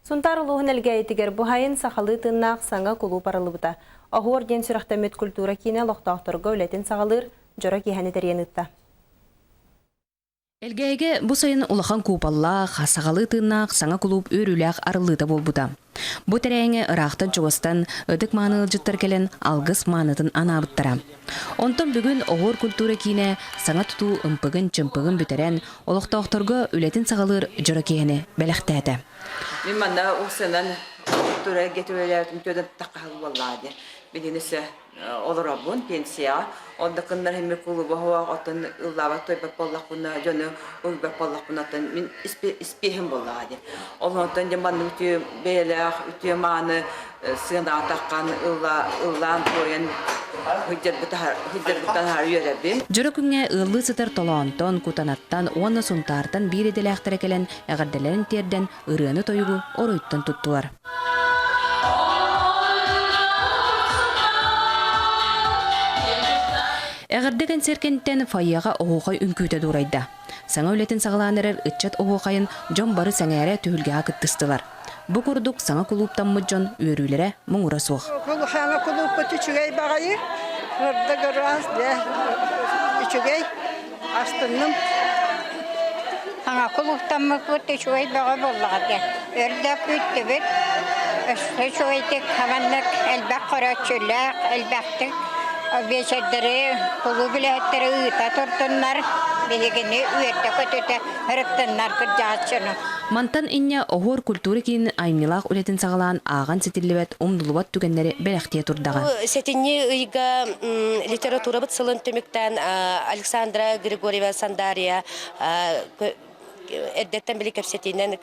Сунтаар улууһун Элгээйитигэр бу сайын сахалыы тыыннаах саҥа кулууп арыллыбыта. Оһуор диэн сүрэхтэммит культура киинэ олохтоохторго үлэтин саҕалыыр дьоро киэһэни тэрийэн ыытта. Элгээйигэ бу сайын улахан куупаллаах, сахалыы тыыннаах саҥа кулууп үөрүүлээх арыллыыта буолбута. Бу тэрээһиҥҥэ ыраахтан-чугастан ытык-мааны ыалдьыттар кэлэн алгыс маанытын анаабыттара. Онтон бүгүн Оһуор культура киинэ саҥа тутуу ымпыгын-чымпыгын бүтэрэн, олохтоохторго үлэтин саҕалыыр дьоро киэһэни бэлэхтээтэ. Мин манна уксанан тура гетүөлээтим төдөн таххаһыл буоллаа диэн. Билигин өссө олоробун пенсияҕа. Онно кыннар химми кулуба хуах оттон ыллаабат тойбат буоллахпына дьону уйбат буоллахпына оттон мин испиэһим буоллаҕа диэн. Ол онтон дьэ маннык үтүө бэйэлээх үтүө мааны сыанаатаххан ыллаан туойан сылдьарбыттан аһары үөрэбин. Дьоро күҥҥэ ыаллыы сытар Толоонтон, Кутанаттан уонна Сунтаартан биир идэлээхтэрэ кэлэн эҕэрдэлэрин тиэрдэн ырыаны-тойугу оройуттан туттулар. Эҕэрдэ кэнсиэркэнтэн фойеҕа оһуохай үҥкүүтэ дуурайда. Саҥа үлэтин саҕалаан эрэр ыччат оһуохайын дьон бары сэҥээрэ түһүлгэҕэ кыттыстылар. Бу курдук саҥа кулууптаммыт дьон үөрүүлэрэ муҥура суох. Саҥа кулууппут үчүгэй баҕайы, сырдык ыраас, дьэ үчүгэй, астынным. Саҥа кулууптаммыппыт үчүгэй бөҕө буоллаҕа дии. Өр да күүттүбүт. Өссө үчүгэйдик хабаннык элбэх көрөөччүлээх, элбэхтик биэчэрдэри, кулууп үлэһиттэрэ ыыта турдуннар, биһигини үөрдэ-көтүтэ ырыттыннар кырдьаҕас дьону. Мантан инньэ Оһуор культура киинин айымньылаах үлэтин саҕалаан ааҕан ситиллибэт, умнуллубат түгэннэри бэлэхтиэ турдаҕа. Сэтинньи ыйга литературабыт сылын түмүктээн Александра Григорьева Сандария эрдэттэн били кэпсэтиинэн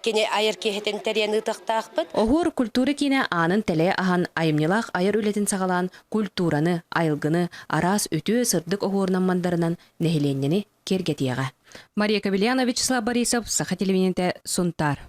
кини айар киэһэтин тэрийэн ыытыахтаахпыт. Оһуор культура киинэ аанын тэлэйэ аһан, айымньылаах айар үлэтин саҕалаан культураны, айылгыны, араас үтүө сырдык оһуорунан мандарынан нэһилиэнньэни киэргэтиэҕэ. Мария Кобельяна, Вячеслав Борисов, Саха телевидениетэ, Сунтаар.